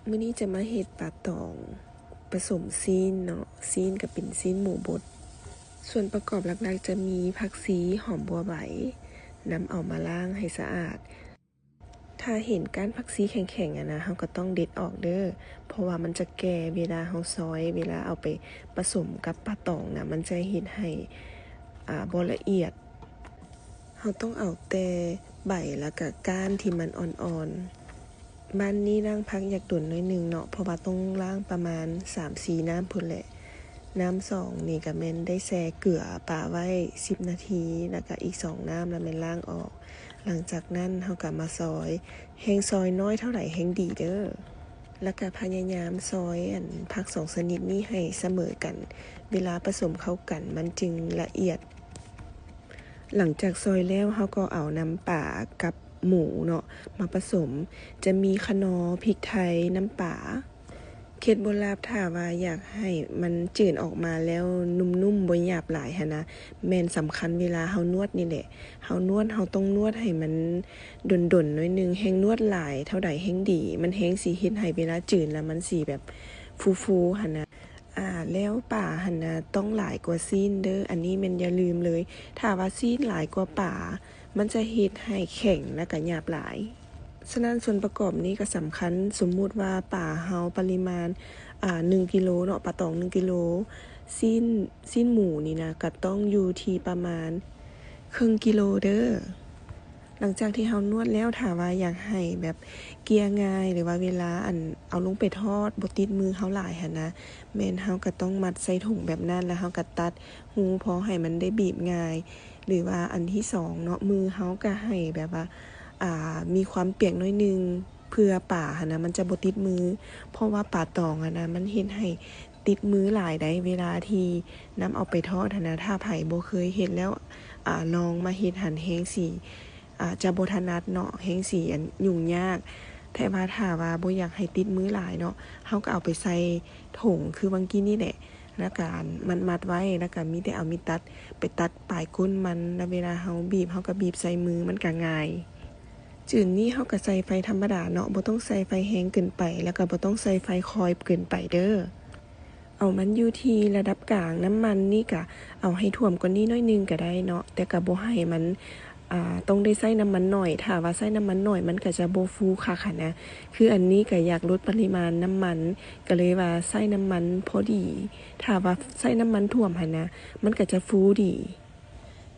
ມື້ນີ້ຈະມາເຮັດປາຕອງປະສົມຊີ້ນເນາະ, ຊີ້ນກໍເປັນຊີ້ນໝູບົດ. ສ່ວນປະກອບຫຼັກໆຈະມີຜັກຊີ, ຫອມບົວໃບ, ນຳເອົາມາລ້າງໃຫ້ສະອາດ. ຖ້າເຫັນກ້ານຜັກຊີແຂງໆຫັ້ນນະ, ເຮົາກໍຕ້ອງເດັດອອກເດີ້, ເພາະວ່າມັນຈະແກ່ເວລາເຮົາຊອຍ, ເວລາເອົາໄປປະສົມກັບປາຕອງນະ, ມັນຈະເຮັດໃຫ້ ອາ ບໍ່ລະອຽດ. ເຮົາຕ້ອງເອົາແຕ່ໃບ ແລ້ວກະກ້ານທີ່ມັນອ່ອນໆ. ບ້ານນີ້ລ້າງຜັກຢາກດົນໜ້ອຍໜຶ່ງເນາະ, ເພາະວ່າຕ້ອງລ້າງປະມານສາມສີ່ນ້ຳພຸ້ນແຫຼະ. ນ້ຳສອງນີ້ກະແມ່ນໄດ້ແຊ່ເກືອປະໄວ້ສິບນາທີ, ແລ້ວກະອີກສອງນ້ຳລະແມ່ນລ້າງອອກ. ຫຼັງຈາກນັ້ນເຮົາກະມາຊອຍ, ແຮງຊອຍນ້ອຍເທົ່າໃດແຮງດີເດີ້. ແລ້ວກະພະຍາຍາມຊອຍ ອັນ ຜັກສອງຊະນິດນີ້ໃຫ້ສະເໝີກັນ ເວລາປະສົມເຂົ້າກັນມັນຈຶ່ງລະອຽດ. ຫຼັງຈາກຊອຍແລ້ວ ເຮົາກໍເອົານ້ຳປາກັບໝູເນາະມາປະສົມ, ຈະມີຂະໜໍ, ພິກໄທ, ນ້ຳປາ. ເຄັດບົດລັບ ຖ້າວ່າຢາກໃຫ້ມັນຈືນອອກມາແລ້ວນຸ້ມໆ ບໍ່ຫຍາບຫຼາຍຫັ້ນນະ, ແມ່ນສຳຄັນເວລາເຮົານວດນີ້ແຫຼະ. ເຮົານວດ ເຮົາຕ້ອງນວດໃຫ້ມັນດົນໆໜ້ອຍໜຶ່ງ, ແຮງນວດຫຼາຍເທົ່າໃດແຮງດີ, ມັນແຮງຊິເຮັດໃຫ້ເວລາຈືນແລ້ວມັນຊິແບບຟູໆຫັ້ນນະ. ອາ ແລ້ວປາຫັ້ນນະຕ້ອງຫຼາຍກວ່າຊີ້ນເດີ້, ອັນນີ້ແມ່ນຢ່າລືມເລີຍ. ຖ້າວ່າຊີ້ນຫຼາຍກວ່າປາ ມັນຈະເຮັດໃຫ້ແຂງ ແລ້ວກະຫຍາບຫຼາຍ. ສະນັ້ນສ່ວນປະກອບນີ້ກໍສຳຄັນ. ສົມມຸດວ່າປາເຮົາປະລິມານ ອາ ໜຶ່ງກິໂລເນາະ, ປາຕອງໜຶ່ງກິໂລ, ຊີ້ນ ຊີ້ນໝູນີ້ນະ ກໍຕ້ອງຢູ່ທີ່ປະມານເຄິ່ງກິໂລເດີ້. ຫຼັງຈາກທີ່ເຮົານວດແລ້ວ ຖ້າວ່າຢາກໃຫ້ແບບເກ່ຍງ່າຍ ຫຼືວ່າເວລາ ອັນ ເອົາລົງໄປທອດບໍ່ຕິດມືເຮົາຫຼາຍຫັ້ນນະ, ແມ່ນເຮົາກໍຕ້ອງມັດໃສ່ຖົງແບບນັ້ນ ແລ້ວເຮົາກໍຕັດຮູພໍໃຫ້ມັນໄດ້ບີບງ່າຍ. ຫຼືວ່າອັນທີສອງເນາະ, ມືເຮົາກໍໃຫ້ແບບວ່າ ອາ ມີຄວາມປຽກໜ້ອຍໜຶ່ງ ເພື່ອປາຫັ້ນນະມັນຈະບໍ່ຕິດມື, ເພາະວ່າປາຕອງຫັ້ນນະມັນເຮັດໃຫ້ຕິດມືຫຼາຍໃດ໋ ເວລາທີ່ນຳເອົາໄປທອດຫັ້ນນະ. ຖ້າໃຜບໍ່ເຄີຍເຮັດແລ້ວ ອາ ລອງມາເຮັດຫັ້ນ ແຮງຊິ ອາ ຈະບໍ່ຖະໜັດເນາະ, ແຮງຊິ ອັນ ຫຍຸ້ງຍາກ. ແຕ່ວ່າຖ້າວ່າບໍ່ຢາກໃຫ້ຕິດມືຫຼາຍເນາະ, ເຮົາກໍເອົາໄປໃສ່ຖົງຄືຫວ່າງກີ້ນີ້ແຫຼະ, ແລ້ວກະ ອັນ ມັດໆໄວ້, ແລ້ວກະມີແຕ່ເອົາມີດຕັດໄປຕັດປາຍກົ້ນມັນ, ແລ້ວເວລາເຮົາບີບ ເຮົາກໍບີບໃສ່ມື ມັນກະງ່າຍ. ຈືນນີ້ເຮົາກໍໃສ່ໄຟທຳມະດາເນາະ, ບໍ່ຕ້ອງໃສ່ໄຟແຮງເກີນໄປ ແລ້ວກໍບໍ່ຕ້ອງໃສ່ໄຟຄ່ອຍເກີນໄປເດີ້. ເອົາມັນຢູ່ທີ່ລະດັບກາງ. ນ້ຳມັນນີ້ກະເອົາໃຫ້ຖ້ວມກວ່ານີ້ໜ້ອຍໜຶ່ງກໍໄດ້ເນາະ, ແຕ່ກໍບໍ່ໃຫ້ມັນ ອາ ຕ້ອງໄດ້ໃຊ້ນ້ຳມັນໜ້ອຍ. ຖ້າວ່າໃຊ້ນ້ຳມັນໜ້ອຍ ມັນກໍຈະບໍ່ຟູຄັກຫັ້ນນະ. ຄືອັນນີ້ກໍຢາກລົດປະລິມານນ້ຳມັນ, ກໍເລີຍວ່າໃຊ້ນ້ຳມັນພໍດີ. ຖ້າວ່າໃຊ້ນ້ຳມັນຖ້ວມຫັ້ນນະ, ມັນກໍຈະຟູດີ.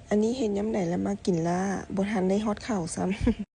ອັນນີ້ເຮັດຍາມໃດລະມາກິນລ້າ, ບໍ່ທັນໄດ້ຮອດເຂົ້າຊ້ຳ.